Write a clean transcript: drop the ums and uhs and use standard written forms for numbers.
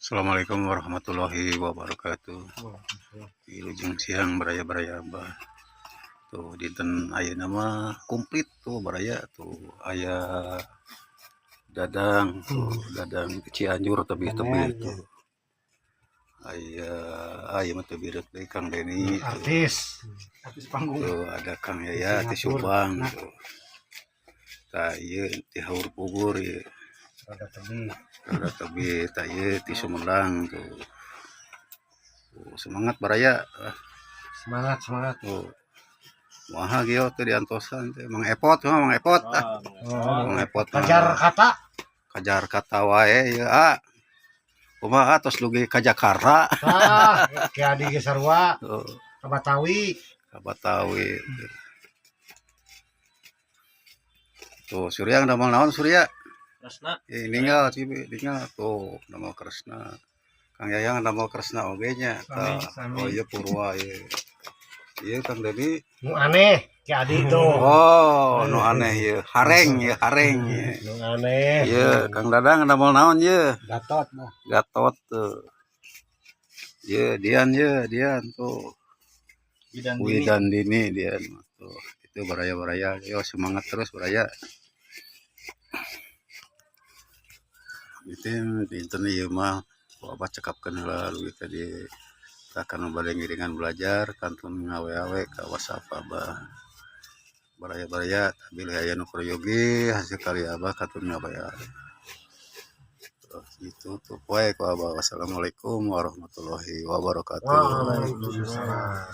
Assalamualaikum warahmatullahi wabarakatuh. Wilujeng siang, baraya-baraya Abah. Tuh, dinten ayeuna mah komplit tuh, baraya. Tuh, aya Dadang tuh, Dadang Cianjur tebih-tebih tuh. Aya aya mah teu birek deui, Kang Deni tuh. Artis, artis panggung. Tuh, ada Kang Yaya ti Subang tuh. Tah, ieu ti Haur Pugur ieu. Rada tebih. Rada tebih. Tah, ieu ti Sumedang tuh. Tuh, semangat, baraya. Ah, Semangat, semangat. Tuh. Wah, gio teh diantosan teh Mang Epot mah, Mang Epot ah. Oh, Mang Epot mah. Kajar kata. Kajar kata wae ieu, ah. Kumaha, tos dugi ka Jakarta? Ah, ki adi ge sarua. Tuh, Ka Batawi. Ka Batawi. Tuh, Surya damel naon, Surya? Kresna. Eh, ninggal sih, ninggal tuh damel kresna. Kang Yayang damel kresna oge nya. Sami, Tah. sami. Oh iya, Purwa ieu. Iya, Kang Dedi. Nu aneh ki adi tuh. Oh, nu aneh ieu. Hareng ieu, hareng ieu. Nu aneh. Iya, Kang Dadang damel naon ieu? Gatot mah. Gatot tuh. Iya, Dian ye, Dian tuh. Bidan Dini. Widan Dini Dian tuh. Itu baraya-baraya. Yo, semangat terus, baraya. Itu dinten ieu mah ku Abah cekapkeun heula dugi tadi akan bade ngiringan belajar, kantun ngawe-awe ka WhatsApp Abah. Baraya-baraya, bilih aya nu peryogi hasil karya Abah, kantun ngawe-awe. Tuh, itu tuh poe ku Abah. Wassalamualaikum warahmatullahi wabarakatuh. Waalaikumsalam.